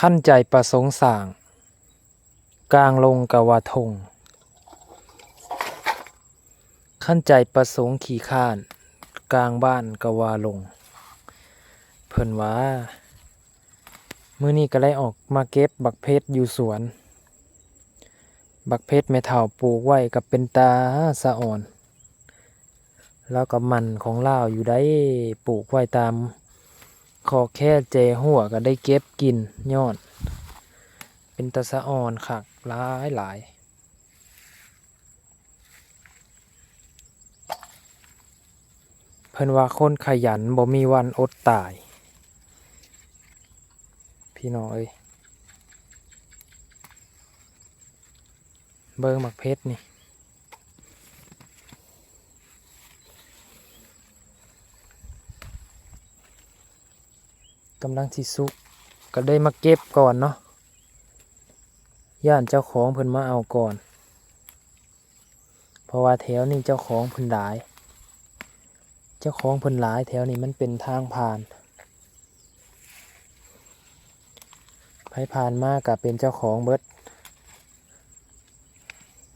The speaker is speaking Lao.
ຄັນໃຈປະສົງສ້າງ ກາງດົງກະວ່າທົ່ງ, ຄັນໃຈປະສົງຂີ້ຄ້ານ ກາງບ້ານກະວ່າໂລ່ງ. ເພິ່ນວ່າ ມື້ນີ້ກະໄດ້ອອກມາເກັບບັກເພັດຢູ່ສວນ. ບັກເພັດແມ່ເຖົ້າປູກໄວ້ກະເປັນຕາສະອອນ. ລາວກະໝັ່ນຂອງລາວຢູ່ໃດ໋, ປູກໄວ້ຕາມຂອກແຄແຈຮົ້ວກະໄດ້ເກັບກິນຍ້ອນ ເປັນຕາສະອອນຄັກຫຼາຍໆ. ເພິ່ນວ່າຄົນຂະຫຍັນບໍ່ມີວັນອົດຕາຍ ພີ່ນ້ອງເອີຍ. ເບິ່ງໝາກເພັດນີ້ ກຳລັງຊິສຸກ ກະໄດ້ມາເກັບກ່ອນເນາະ, ຢ້ານເຈົ້າຂອງເພິ່ນມາເອົາກ່ອນ. ເພາະວ່າແຖວນີ້ເຈົ້າຂອງເພິ່ນຫຼາຍ, ເຈົ້າຂອງເພິ່ນຫຼາຍ, ແຖວນີ້ມັນເປັນທາງຜ່ານ, ໃຜຜ່ານມາກະເປັນເຈົ້າຂອງເບິດ.